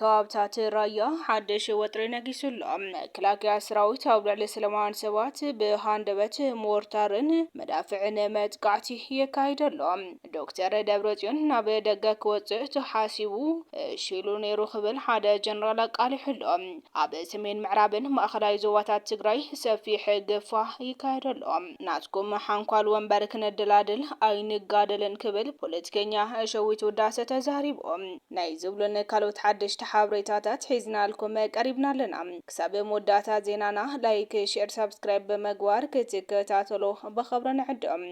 ከባብታት ራያ ሓድሽ ወጥሪ ነጊሱ ኣሎ። መከላከያ ሰራዊት ኣብ ልዕሊ ሰላማውያን ሰባት ብሃንደበት ሞርታርን መዳፍዕን መጥቃዕቲ የካይድ ኣሎ። ዶክተር ደብረጽዮን ናብ ደገ ክወጽእ ተሓሲቡ እሺ ኢሉ ነይሩ ክብል ሓደ ጀነራል ኣቃሊሑ ኣሎ። ኣብ ሰሜን ምዕራብን ማእኸላይ ዞባታት ትግራይ ሰፊሕ ግፋ ይካየድ ኣሎ። ናትኩም ሓንኳል ወንበር ክነደላድል ኣይንጋደልን ክብል ፖለቲከኛ ሸዊት ውዳሰ ተዛሪቡ። ናይ ዝብሉን ካልኦት ሓደሽቲ ሓበሬታታት ሒዝናልኩም ቀሪብና ኣለና። ክሳብ መወዳእታ ዜናና ላይክ፣ ሼር፣ ሳብስክራይብ ብምግባር ክትከታተሉ ብኽብሪ ንዕድም።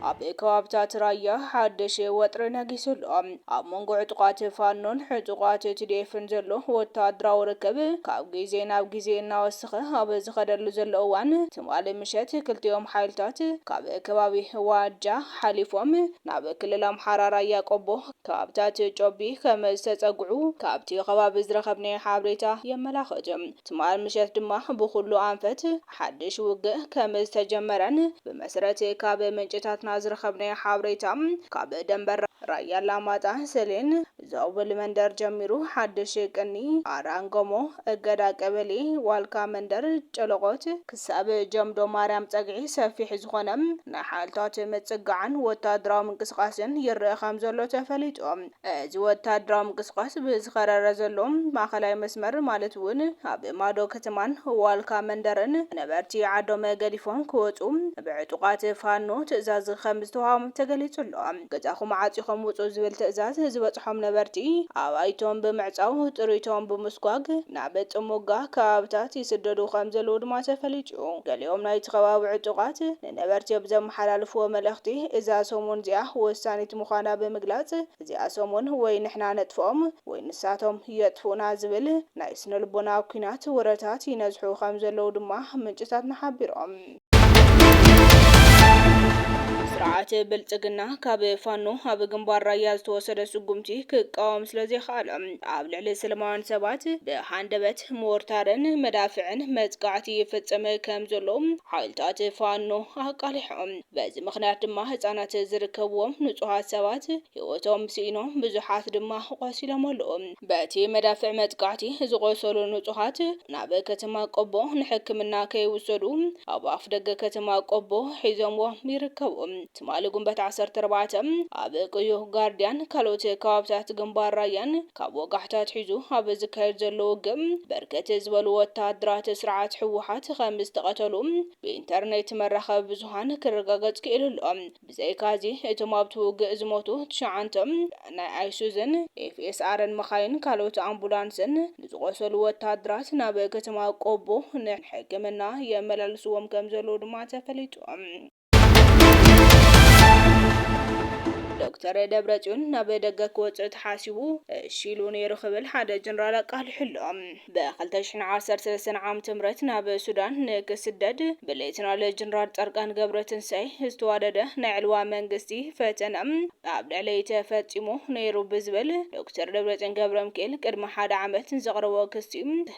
ኣብ ከባብታት ራያ ሓድሽ ወጥሪ ነጊሱ ኣሎ። ኣብ መንጎ ዕጡቓት ፋኖን ዕጡቓት ቲ ዲ ኤፍን ዘሎ ወታደራዊ ርክብ ካብ ግዜ ናብ ግዜ እናወሰኸ ኣብ ዝኸደሉ ዘሎ እዋን፣ ትማሊ ምሸት ክልቲኦም ሓይልታት ካብ ከባቢ ዋጃ ሓሊፎም ናብ ክልል ኣምሓራ ራያ ቆቦ ከባብታት ጮቢ ከም ዝተጸግዑ ካብቲ ከባቢ ዝረኸብናዮ ሓበሬታ የመላኽት። ትማል ምሸት ድማ ብኹሉ ኣንፈት ሓድሽ ውግእ ከም ዝተጀመረን ብመሰረት ካብ ምንጭታትና ዝረኸብናዮ ሓበሬታ፣ ካብ ደንበር ራያ ኣላማጣ ሰሌን ዞብል መንደር ጀሚሩ ሓድሽ ቅኒ ኣራንጎሞ፣ እገዳ ቀበሌ፣ ዋልካ መንደር፣ ጨለቆት ክሳብ ጀምዶ ማርያም ጸግዒ ሰፊሕ ዝኾነ ናይ ሓይልታት ምጽጋዕን ወታደራዊ ምንቅስቃስን ይረአ ከም ዘሎ ተፈሊጡ። እዚ ወታደራዊ ምንቅስቃስ ብዝኸረረ ዘሎ ማእኸላይ መስመር ማለት እውን ኣብ ማዶ ከተማን ዋልካ መንደርን ነበርቲ ዓዶም ገዲፎም ክወፁ ብዕጡቓት ፋኖ ትእዛዝ ከም ዝተዋሃቦም ተገሊጹ ኣሎ። ገዛኹም ዓፂኹም ውፁ ዝብል ትእዛዝ ዝበፅሖም ነበርቲ ኣባይቶም ብምዕፃው፣ ጥሪቶም ብምስጓግ ናብ ጥሙጋ ከባብታት ይስደዱ ከም ዘለዉ ድማ ተፈሊጡ። ገሊኦም ናይቲ ከባቢ ዕጡቓት ንነበርቲ ኣብ ዘመሓላልፍዎ መልእኽቲ፣ እዛ ሰሙን እዚኣ ወሳኒት ምዃና ብምግላጽ፣ እዚኣ ሰሙን ወይ ንሕና ነጥፍኦም ወይ ንሳቶም የጥፍኡና ዝብል ናይ ስነ ልቦና ኲናት ወረታት ይነዝሑ ከም ዘለዉ ድማ ምንጭታትና ሓቢሮም። ስርዓት ብልጽግና ካብ ፋኖ ኣብ ግንባር ራያ ዝተወሰደ ስጉምቲ ክቃወም ስለ ዘይከኣለ፣ ኣብ ልዕሊ ሰላማውያን ሰባት ብሃንደበት ሞርታርን መዳፍዕን መጥቃዕቲ ይፍጽም ከም ዘሎ ሓይልታት ፋኖ ኣቃሊሖም። በዚ ምኽንያት ድማ ህጻናት ዝርከብዎም ንጹሃት ሰባት ህይወቶም ስኢኖም፣ ብዙሓት ድማ ቆሲሎም ኣለዉ። በቲ መዳፍዕ መጥቃዕቲ ዝቆሰሉ ንጹሃት ናብ ከተማ ቆቦ ንሕክምና ከይውሰዱ ኣብ ኣፍ ደገ ከተማ ቆቦ ሒዞምዎም ይርከቡ። ትማሊ ጉንበት ዓሰርተ ኣርባዕተ ኣብ ቅዮ ጋርዲያን ካልኦት ከባብታት ግንባር ራያን ካብ ወጋሕታ ኣትሒዙ ኣብ ዝካየድ ዘሎ ውግእ ብርክት ዝበሉ ወታደራት ስርዓት ህወሓት ከም ዝተቐተሉ ብኢንተርኔት መራኸቢ ብዙሃን ክረጋገጽ ክኢሉ ኣሎ። ብዘይካዚ፣ እቶም ኣብቲ ውግእ ዝሞቱ ትሽዓንተ ናይ ኣይሱዝን ኤፍ ኤስ ኣርን መኻይን ካልኦት ኣምቡላንስን ንዝቆሰሉ ወታደራት ናብ ከተማ ቆቦ ንሕክምና የመላልስዎም ከም ዘለዉ ድማ ተፈሊጡ። ዶክተር ደብረጽዮን ናብ ደገ ክወጽእ ተሓሲቡ እሺ ኢሉ ነይሩ ክብል ሓደ ጀነራል ኣቃሊሑ ኣሎ። ብ ክልተ ሽሕን ዓሰርተ ሰለስተን ዓመተ ምህረት ናብ ሱዳን ንክስደድ ብሌተናል ጀነራል ጻድቃን ገብረትንሳኤ ዝተዋደደ ናይ ዕልዋ መንግስቲ ፈተነ ኣብ ልዕለይ ተፈጺሙ ነይሩ ብዝብል ዶክተር ደብረጽዮን ገብረሚካኤል ቅድሚ ሓደ ዓመት ንዘቕረቦ ክሲ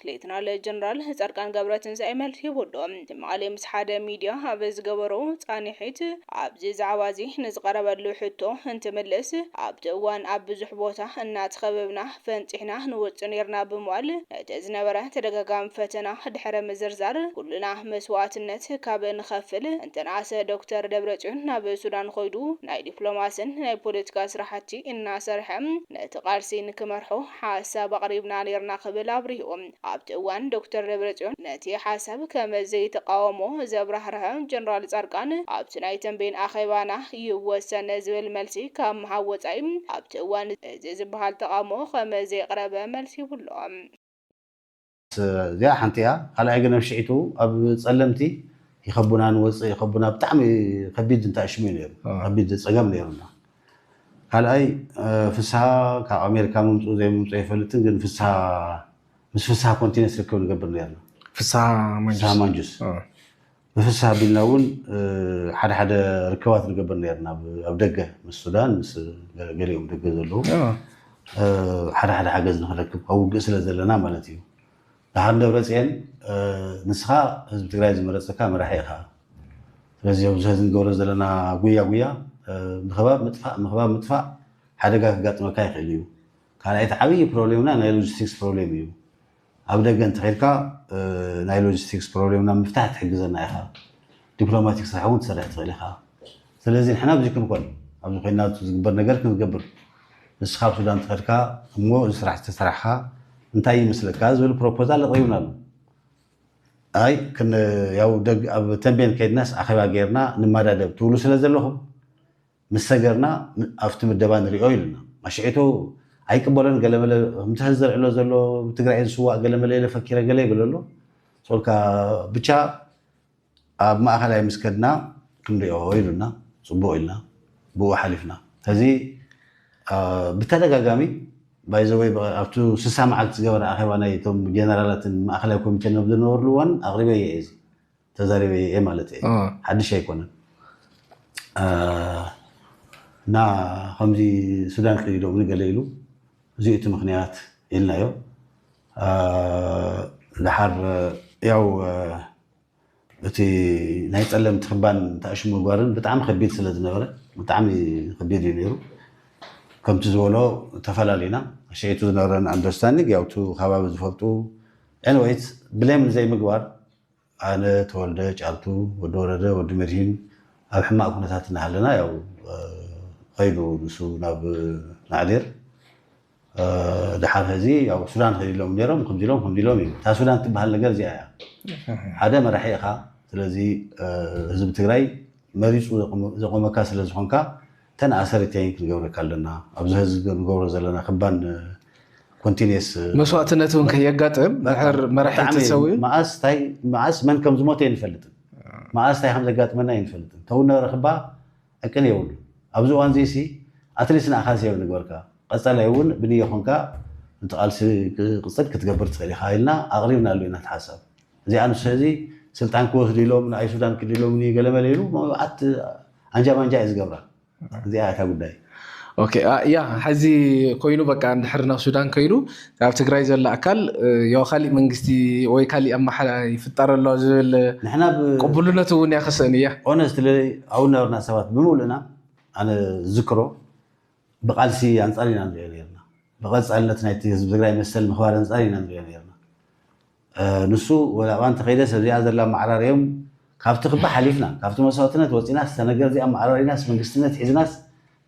ሌተናል ጀነራል ጻድቃን ገብረትንሳኤ መልሲ ሂቡ ኣሎ። ትማሊ ምስ ሓደ ሚድያ ኣብ ዝገበሮ ጻንሒት፣ ኣብዚ ዛዕባ እዚ ንዝቐረበሉ ሕቶ እንትምልስ፣ ኣብቲ እዋን ኣብ ብዙሕ ቦታ እናተኸበብና ፈንጺሕና ንወጽእ ነይርና ብምባል፣ ነቲ ዝነበረ ተደጋጋሚ ፈተና ድሕሪ ምዝርዛር፣ ኩልና መስዋእትነት ካብ ንኸፍል እንተነኣሰ ዶክተር ደብረጽዮን ናብ ሱዳን ኾይዱ ናይ ዲፕሎማስን ናይ ፖለቲካ ስራሕቲ እናሰርሐ ነቲ ቃልሲ ንክመርሖ ሓሳብ ኣቕሪብና ነይርና ክብል ኣብሪሁ። ኣብቲ እዋን ዶክተር ደብረጽዮን ነቲ ሓሳብ ከም ዘይተቃወሞ ዘብራህርሀ ጀነራል ጻድቃን፣ ኣብቲ ናይ ተንቤን ኣኼባና ይወሰን ዝብል መልሲ ካብ ምሃብ ወጻኢ ኣብቲ እዋን እዚ ዝበሃል ተቃውሞ ከም ዘየቕረበ መልሲ ይብሎ። እዚኣ ሓንቲ እያ። ካልኣይ ግን ኣብ ሽዒቱ ኣብ ጸለምቲ ይኸቡና፣ ንወጽእ ይኸቡና፣ ብጣዕሚ ከቢድ እንታይ ሽሙ እዩ ነይሩ፣ ከቢድ ጸገም ነይሩና። ካልኣይ ፍስሃ ካብ ኣሜሪካ ምምፅኡ ዘይምምፅኡ ኣይፈልጥን፣ ግን ፍስሃ ምስ ፍስሃ ኮንቲነስ ርክብ ንገብር ነርና። ፍስሃ ማንጁስ ብፍስሃ ኣቢልና እውን ሓደ ሓደ ርክባት ንገብር ነርና። ኣብ ደገ ምስ ሱዳን ምስ ገሊኦም ደገ ዘለዉ ሓደ ሓደ ሓገዝ ንክረክብ ኣብ ውግእ ስለ ዘለና ማለት እዩ። ደሓር ደብረፅየን ንስኻ ህዝቢ ትግራይ ዝመረፀካ መራሒ ኢኻ። ስለዚ ኣብዚ ሕዚ ንገብሮ ዘለና ጉያ ጉያ ምኽባብ ምጥፋእ ምኽባብ ምጥፋእ ሓደጋ ከጋጥመካ ይኽእል እዩ። ካልኣይቲ ዓብዪ ፕሮብሌምና ናይ ሎጂስቲክስ ፕሮብሌም እዩ። ኣብ ደገ እንተኸድካ ናይ ሎጂስቲክስ ፕሮብሌምና ምፍታሕ ትሕግዘና ኢኻ። ዲፕሎማቲክ ስራሕ እውን ትሰርሕ ትኽእል ኢኻ። ስለዚ ንሕና ኣብዚ ክንኮን ኣብዚ ኮይና ዝግበር ነገር ክንገብር፣ ንስኻ ኣብ ሱዳን ተኸድካ እሞ እዚ ስራሕ ዝተሰራሕካ እንታይ ይመስለካ ዝብል ፕሮፖዛል ኣቕሪብና ኣሎ። ኣይ ያው ደግ ኣብ ተንቤን ከይድናስ ኣኼባ ጌርና ንመዳደብ ትብሉ ስለ ዘለኹም ምስ ሰገርና ኣብቲ ምደባ ንሪኦ ኢሉና። ማሽዒቱ ኣይቅበሎን ገለመለ ከምቲ ሕዚ ዘልዕሎ ዘሎ ብትግራይ ዝስዋእ ገለመለ ኢለ ፈኪረ ገለ ይብል ኣሎ። ሶልካ ብቻ ኣብ ማእኸላይ ምስ ከድና ክንሪኦ ኢሉና። ፅቡቕ ኢልና ብኡ ሓሊፍና። ሕዚ ብተደጋጋሚ ባይዘወይ ኣብቲ ስሳ መዓልቲ ዝገበረ ኣኼባ ናይ እቶም ጀነራላትን ማእኸላይ ኮሚቴን ኣብ ዝነበርሉ እዋን ኣቕሪበ እየ እዚ ተዛሪበ እየ ማለት እየ። ሓድሽ ኣይኮነን። እና ከምዚ ሱዳን ክኢዶም ገለ ኢሉ እዚ እቲ ምክንያት ኢልናዮ። ድሓር ያው እቲ ናይ ጸለምቲ ክባን ተኣሽሙ ምግባርን ብጣዕሚ ከቢድ ስለ ዝነበረ ብጣዕሚ ከቢድ እዩ ነይሩ። ከምቲ ዝበሎ ተፈላለዩና። ሽዒቱ ዝነበረን ኣንደርስታንዲንግ ያው እቲ ከባቢ ዝፈልጡ ኤንወይስ ብሌም ዘይምግባር ኣነ ተወልደ ጫልቱ ወዲ ወረደ ወዲ መድሂን ኣብ ሕማቕ ኩነታት እናሃለና ያው ኸይዱ ንሱ ናብ ናዕዴር። ድሓር ሕዚ ያው ሱዳን ኸይዱ ኢሎም ነይሮም ከምዚ ኢሎም ከምዚ ኢሎም እዩ። እታ ሱዳን ትበሃል ነገር እዚኣ እያ። ሓደ መራሒ ኢኻ። ስለዚ ህዝቢ ትግራይ መሪፁ ዘቆመካ ስለ ዝኾንካ እተን ኣሰሪተይን ክንገብረካ ኣለና። ኣብዚ ህዝቢ ንገብሮ ዘለና ክባን ኮንቲኒየስ መስዋእትነት እውን ከየጋጥም ድሕር መራሒ ተሰዊኡ መዓስ መን ከም ዝሞተ ይንፈልጥን መዓስ እንታይ ከም ዘጋጥመና ይንፈልጥን። ተውነ ረኽባ ዕቅን የብሉ። ኣብዚ እዋን ዚሲ ኣትሊስ ንኣኻ ሴቭ ንግበርካ። ቀፃላይ እውን ብንየ ኮንካ እቲ ቃልሲ ቅፅል ክትገብር ትኽእል ኢኻ ኢልና ኣቕሪብናሉ ኢና እቲ ሓሳብ። እዚኣ ንሱ እዚ ስልጣን ክወስዱ ኢሎም ንኣይ ሱዳን ክድ ኢሎም ገለመለ ኢሉ ኣት ኣንጃ ማንጃ እዩ ዝገብራ። እዚኣ እታ ጉዳይ ኦኬ ያ ሕዚ ኮይኑ በቃ እንድሕር ናብ ሱዳን ከይዱ ኣብ ትግራይ ዘሎ ኣካል ያው ካሊእ መንግስቲ ወይ ካሊእ ኣመሓላ ይፍጠር ኣሎ ዝብል ንሕና ቅቡልነት እውን ያክሰን እያ። ኦነስትሊ ኣብኡ ነበርና ሰባት ብምሉእና ኣነ ዝክሮ ብቃልሲ ኣንፃር ኢና ንሪኦ ነርና። ብቐፃልነት ናይቲ ህዝቢ ትግራይ መሰል ምኽባር ኣንፃር ኢና ንሪኦ ነርና። ንሱ ወላ እባ እንተኸይደ ሰብዚኣ ዘላ ማዕራርዮም ካብቲ ክባ ሓሊፍና ካብቲ መስዋእትነት ወፂናስ ተነገር እዚኣ ማዕራሪናስ መንግስትነት ሒዝናስ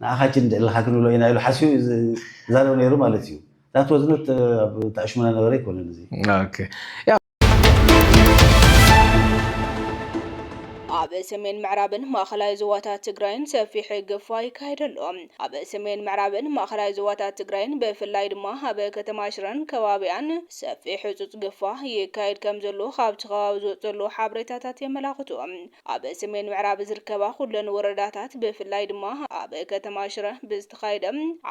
ንኣኻችን ደለካ ክንብሎ ኢና ኢሉ ሓሲቡ ዝዛረብ ነይሩ ማለት እዩ። ዛት ወዝነት ኣብ ተኣሽሙና ነበረ ይኮነን እዚ ያ ኣብ ሰሜን ምዕራብን ማእኸላይ ዞባታት ትግራይን ሰፊሕ ግፋ ይካየድ ኣሎ። ኣብ ሰሜን ምዕራብን ማእኸላይ ዞባታት ትግራይን ብፍላይ ድማ ኣብ ከተማ ሽረን ከባቢኣን ሰፊሕ ህፁፅ ግፋ ይካየድ ከም ዘሎ ካብቲ ከባቢ ዝወፅ ዘሎ ሓበሬታታት የመላኽቱ። ኣብ ሰሜን ምዕራብ ዝርከባ ኩለን ወረዳታት ብፍላይ ድማ ኣብ ከተማ ሽረ ብዝተኻየደ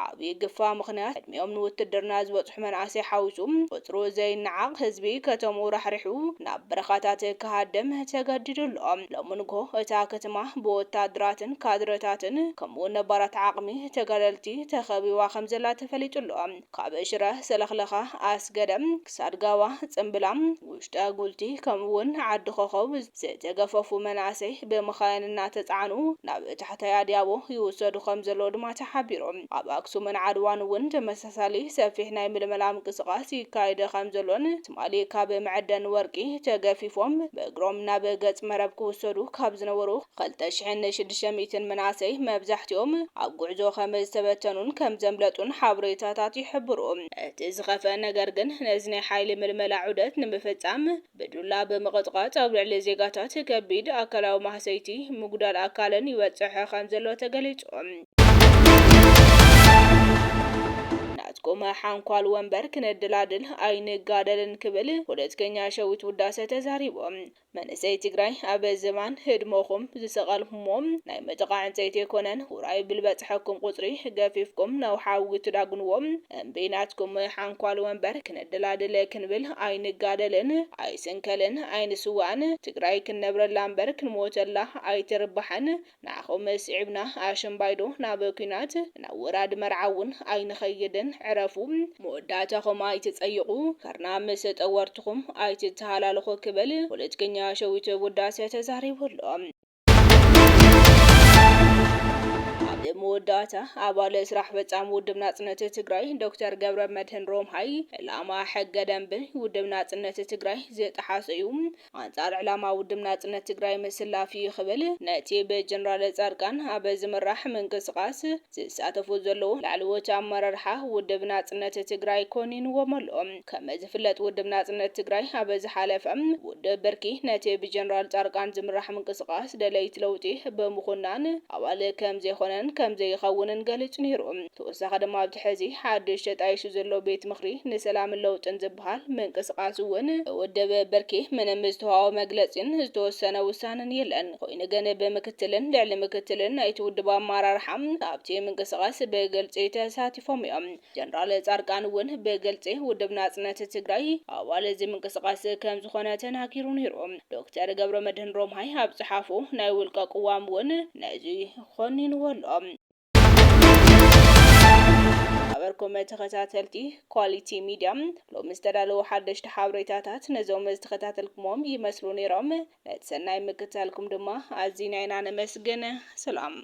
ዓብዪ ግፋ ምኽንያት ዕድሚኦም ንውትድርና ዝበፅሑ መናእሰይ ሓዊሱ ቁፅሩ ዘይነዓቕ ህዝቢ ከተምኡ ራሕሪሑ ናብ በረኻታት ክሃድም ተገዲዱ ኣሎ። ሎሚ ንግሆ እታ ከተማ ብወታደራትን ካድረታትን ከምኡ ነባራት ዓቕሚ ተጋደልቲ ተኸቢባ ከም ዘላ ተፈሊጡ ኣሎ። ካብ ሽረ ሰለኽለኻ ኣስገደ ክሳድ ጋዋ ፅምብላ ውሽጠ ጉልቲ ከምኡ እውን ዓዲ ኮኸብ ዝተገፈፉ መናእሰይ ብመኻይን እናተፃዕኑ ናብ ታሕታይ ኣድያቦ ይውሰዱ ከም ዘለዉ ድማ ተሓቢሩ። ኣብ ኣክሱምን ዓድዋን እውን ተመሳሳሊ ሰፊሕ ናይ ምልመላ ምንቅስቃስ ይካየደ ከም ዘሎን ትማሊ ካብ መዐደን ወርቂ ተገፊፎም ብእግሮም ናብ ገፅ መረብ ክውሰዱ ካብ ዝነበሩ ክልተ ሽሕን ሽዱሽተ ሚእትን መናእሰይ መብዛሕትኦም ኣብ ጉዕዞ ከም ዝተበተኑን ከም ዘምለጡን ሓበሬታታት ይሕብሩ። እቲ ዝኸፍአ ነገር ግን ነዚ ናይ ሓይሊ ምልመላ ዑደት ንምፍፃም ብዱላ ብምቕጥቃጥ ኣብ ልዕሊ ዜጋታት ከቢድ ኣካላዊ ማህሰይቲ ምጉዳል ኣካልን ይበፅሐ ከም ዘሎ ተገሊፁ። ናትኩም ሓንኳል ወንበር ክነደላድል ኣይንጋደልን ክብል ፖለቲከኛ ሸዊት ውዳሰ ተዛሪቦም። መንእሰይ ትግራይ ኣብ ዝባን ህድሞኹም ዝሰቐልኩሞ ናይ መጥቓ ዕንፀይቲ ኣይኮነን። ውራይ ብልበፅሐኩም ቁፅሪ ገፊፍኩም ናብ ሓዊ ትዳግንዎ። እምቢ ናትኩም ሓንኳል ወንበር ክነደላድል ክንብል ኣይንጋደልን፣ ኣይስንከልን፣ ኣይንስዋእን። ትግራይ ክንነብረላ እምበር ክንሞተላ ኣይትርባሕን። ንዓኹም ስዒብና ኣሽምባይዶ ናብ ኲናት ናብ ወራድ መርዓ እውን ኣይንኸይድን። ዕረፉ፣ መወዳእታኹም ኣይትጸይቑ። ከርና ምስ ጠወርትኹም ኣይትተሃላለኹ ክብል ፖለቲከኛ ሸዊት ውዳሰ ተዛሪቡ ኣሎ። ኣብ መወዳእታ ኣባል ስራሕ ፈጻሚ ውድብ ናጽነት ትግራይ ዶክተር ገብረ መድህን ሮምሃይ ዕላማ ሕገ ደንቢ ውድብ ናጽነት ትግራይ ዝጠሓሰ እዩ። ኣንጻር ዕላማ ውድብ ናጽነት ትግራይ ምስላፍ እዩ ክብል ነቲ ብጀነራል ጻድቃን ኣብ ዝምራሕ ምንቅስቃስ ዝሳተፉ ዘለዉ ላዕለዎት ኣመራርሓ ውድብ ናጽነት ትግራይ ኮኒንዎም ኣሎ። ከም ዝፍለጥ ውድብ ናጽነት ትግራይ ኣብ ዝሓለፈ ውድብ ብርኪ ነቲ ብጀነራል ጻድቃን ዝምራሕ ምንቅስቃስ ደለይቲ ለውጢ ብምኹናን ኣባል ከም ዘይኮነን ከም ዘይኸውንን ገሊጹ ነይሩ። ተወሳኺ ድማ ኣብቲ ሕዚ ሓድሽ ተጣይሹ ዘሎ ቤት ምኽሪ ንሰላምን ለውጥን ዝበሃል ምንቅስቃስ እውን ውድብ ብርኪ ምንም ዝተዋወ መግለጺን ዝተወሰነ ውሳነን የለን። ኮይኑ ግን ብምክትልን ልዕሊ ምክትልን ናይቲ ውድብ ኣመራርሓ ኣብቲ ምንቅስቃስ ብግልጺ ተሳቲፎም እዮም። ጀነራል ጻድቃን እውን ብግልጺ ውድብ ናጽነት ትግራይ ኣባል እዚ ምንቅስቃስ ከም ዝኾነ ተናጊሩ ነይሩ። ዶክተር ገብረ መድህን ሮምሃይ ኣብ ጸሓፎ ናይ ውልቀ ቅዋም እውን ነዚ ኾኒንዎ ኣሎ። ኣበርኩም ተኸታተልቲ ኳሊቲ ሚድያ፣ ሎሚ ዝተዳለዉ ሓደሽቲ ሓበሬታታት ነዞም ዝተኸታተልኩሞም ይመስሉ ነይሮም። ነቲ ሰናይ ምክትታልኩም ድማ ኣዚና ኢና ነመስግን። ሰላም።